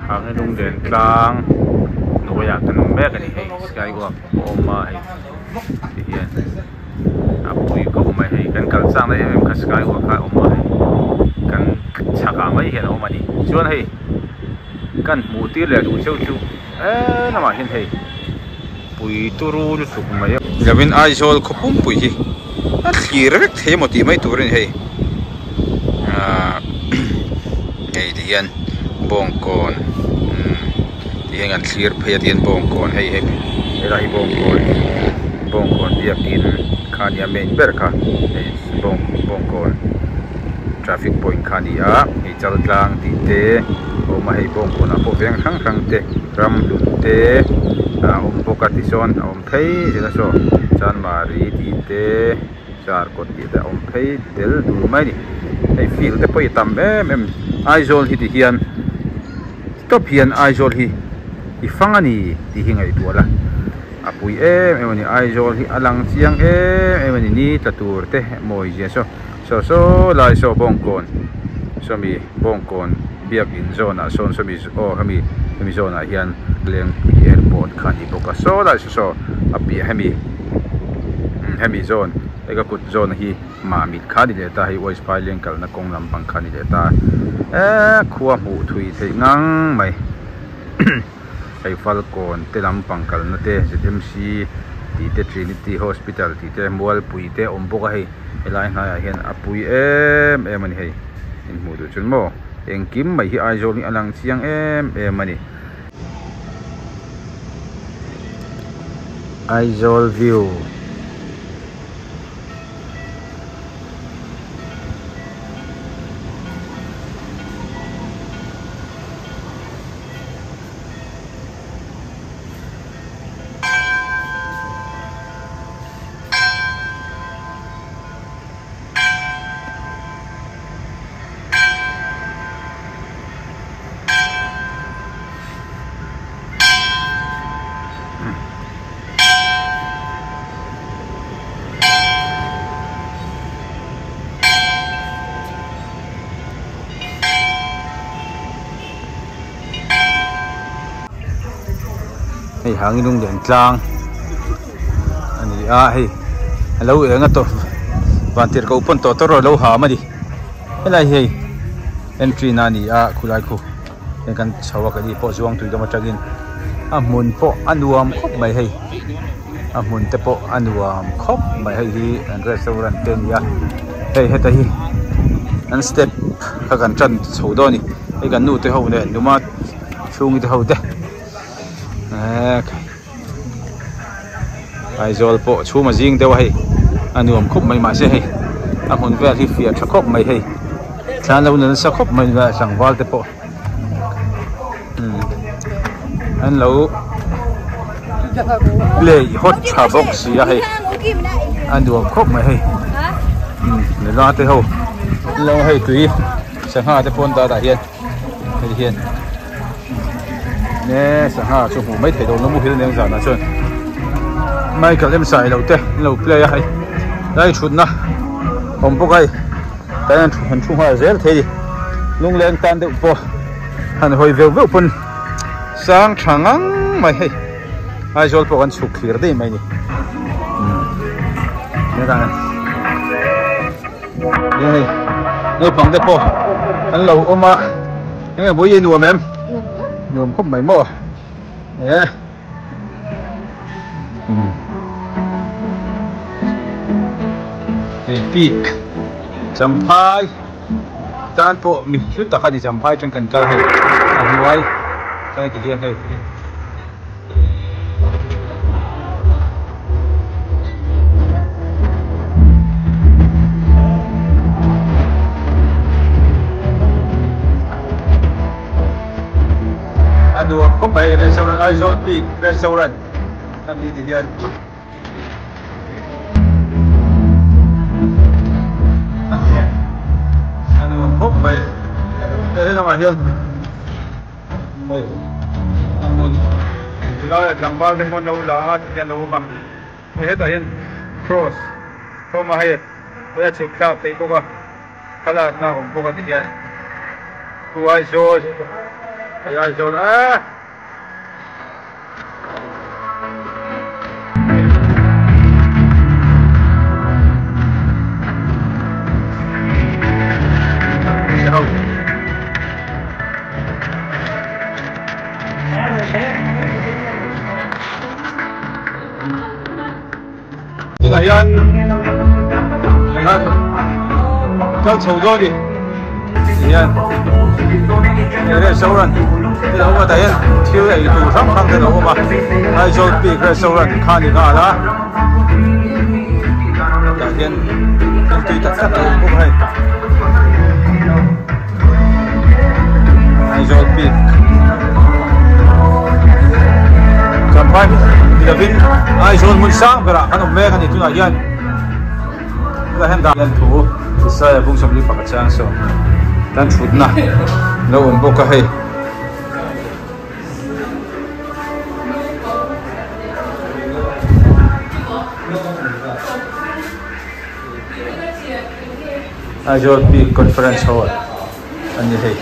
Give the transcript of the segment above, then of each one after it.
Hang hi lunglen tlang hnuaiah kan awm mek a ni hei sky walk pawh a awm a hei ti hian a pui khawp mai hei kan kal chak na em em kha sky walk kha a awm a hei kan chhakah mai hian a awm a ni chuan hei kan hmuh tir leh duh cheu chu he lamah hian hei pui turu lutuk mai a. Lovin Aizawl khaw pumpui hi a thlir vek thei emaw tih mai tur a ni hei ahh hei ti hian bawngkawn umm ti hian kan thlir phei a ti hian bawngkawn hei hei helai hi bawngkawn bawngkawn biakin kha a nia main ber kha hei bawng bawngkawn traffic point kha a ni a hei chaltlang tih te a awm a hei bawngkawn ah pawh veng hrang hrang te ramhlun te a awm bawk a tichuan a awm phei zel a saw chanmari tih te zarkawt tih te a awm phei tel dul mai a ni hei field te pawh hi a tam em em Aizawl hi ti hian tawp hian Aizawl hi i fang a ni tih hi ngaihtuah la a pui em em a ni Aizawl hi a lang chiang em em a ni ni tla tur te mawi zia saw saw saw lai saw bawngkawn sawmi bawngkawn biakin zawn ah sawn sawmi aw hemi hemi zawn ah hian lengpui airport kha a ni bawk a saw lai saw saw a piah hemi hemi zawn hei ka kut zawn hi Mamit kha a ni leh ta hei West Phaileng kalna kawng lampang kha a ni leh ta eee khua hmuh thui theih ngang mai hei Falkawn te lampang kalna te ZMC tih te Trinity Hospital tih te Mualpui te a awm bawk a hei helai hnaiah hian a pui em em a ni hei inhmuh duh chuan maw engkim mai hi Aizawl hi a lang chiang em em a ni. Aizawl view. Hei hangin lunglen tlang a ni a hei a lo eng a tawp vantirhkoh pawn tawh tawrh a lo ham a ni helai hi hei entry na a ni a khulai khu heng kan chho a keini pawh zuang tui lam atangin a hmun pawh a nuam khawp mai hei a hmun te pawh a nuam khawp mai hei hi an restaurant te a ni a hei heta hi an step kha kan tan chho dawn a ni hei kan nu te ho nen numa chhungi te ho te eee Aizawl pawh chhum a zing deuh a hei a nuam khawp mai mahse hei a hmun vel hi fiah tha khawp mai hei thlan lo nasa khawp mai tlangval te pawh an lo play hot tha bawk si a hei a nuam khawp mai hei nula te ho lo hei tui sangha te pawn dah tah hian hei hian ne sangha chu hmuh mai theih lo na muhil nen zanah chuan Michael em sai lo te an lo play a hei lai thutna awm bawk a hei tah hian han thu nghal zel thei a ni lungleng tan deuh pawh han hawi veuh veuh pawn sang tha ngang mai hei Aizawl pawh kan chhuk thlir daih mai a ni hei naupang te pawh an lo awm a eng nge vawiin nuam em nuam khawp mai maw e hei peak champhai tan pawh mi hlu tak a ni champhai atang kan kal hei a hnuai chuan ti hian hei. A nuam khawp mai restaurant Aizawl Peak restaurant a ni ti hian. A nuam khawp mai he lamah hian hei a hmun tilaiah tlangval te pawh an lo la a ti hian an lo awm a hei hetah hian cross a awm a hei a chhuk thlak theih bawk a. Thlalakna awm bawk a ti hian Pu Aizawl Hei Aizawl eh. Tunah hian kal chho dawn ni tihian he restaurant te lo awm a tah hian thil ei tur hrang hrang te lo awm a Aizawl Peak restaurant kha a ni nghal a tah hian thil tui tak tak a awm bawk a hei Aizawl Peak Champhai ni lovin Aizawl hmun sang berah kan awm mek a ni tunah hian tunah hian dah hian thu Isaiah bung sawmli pakhat chiang saw tan thutna lo awm bawk a hei. Aizawl Peak Conference Hall a ni hei.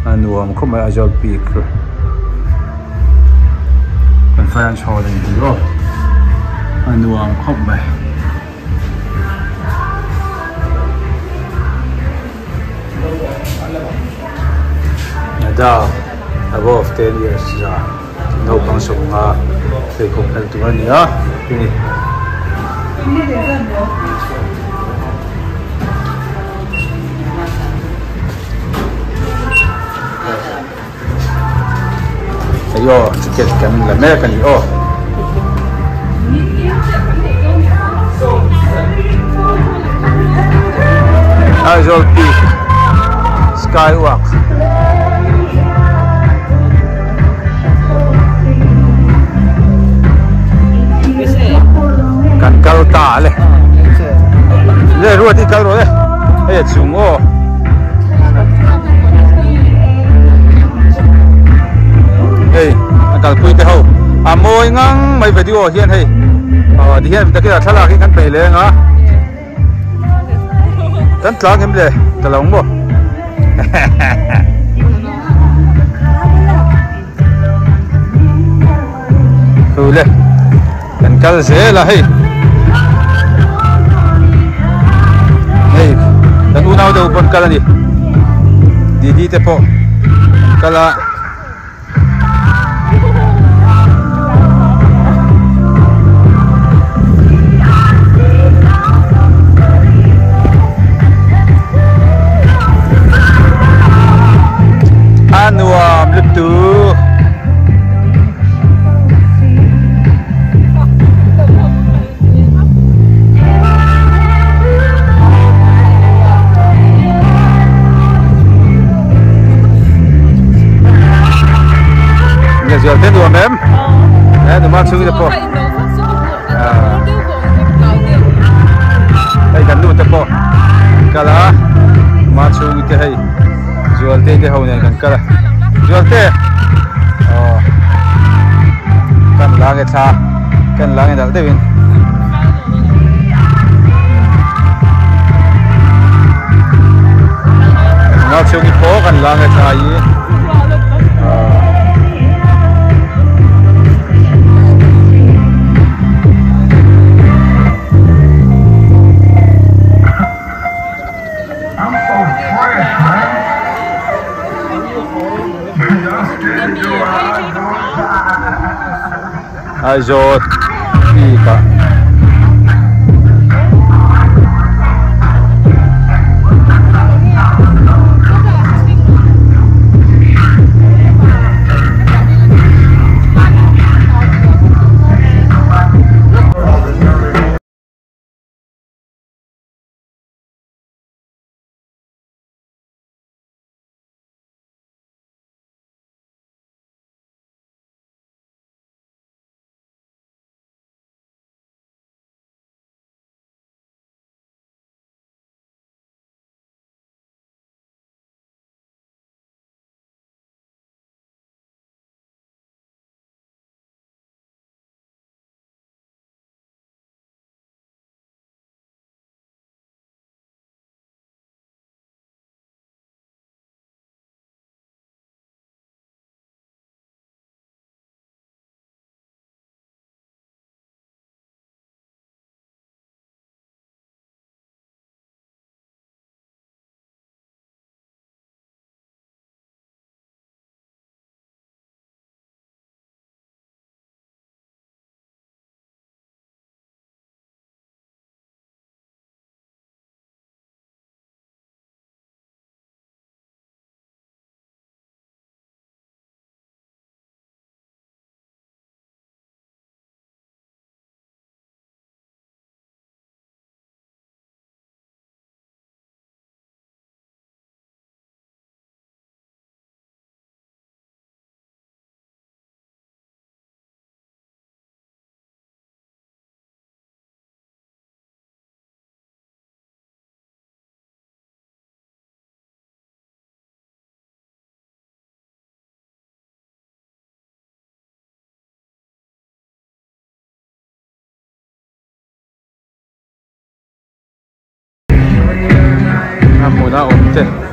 A nuam khawp mai Aizawl Peak Conference Hall a ni hei aw. A nuam khawp mai. Nadal above 10 years za naupang sawmnga pheikhawk hnelh tur a ni a tuni. Hei aw ticket kan la mek a ni aw. Aizawl Peak Skywalk kan kal ta le le ruat i kal rawh le hei a chung aw. Hei a kalpui te ho a mawi ngang mai video hian hei aw ti hian takih ah thlalak hi kan peih leng a kan tlang em le ta lo maw Thu le kan kal zel a hei hei kan unau deuh pawn kal a ni didi te pawh an kal a. A nuam lutuk. Nge zual te nuam em? Eh numa chhung te pawh. Hei kan nu te pawh kal a ma chhung te hei. Zualte te ho nen kan kal a Zualte aw kan la nge thla kan la nge dal deuhin Nau chhung i pawh kan la nge thla i Aizawl peak ah. te.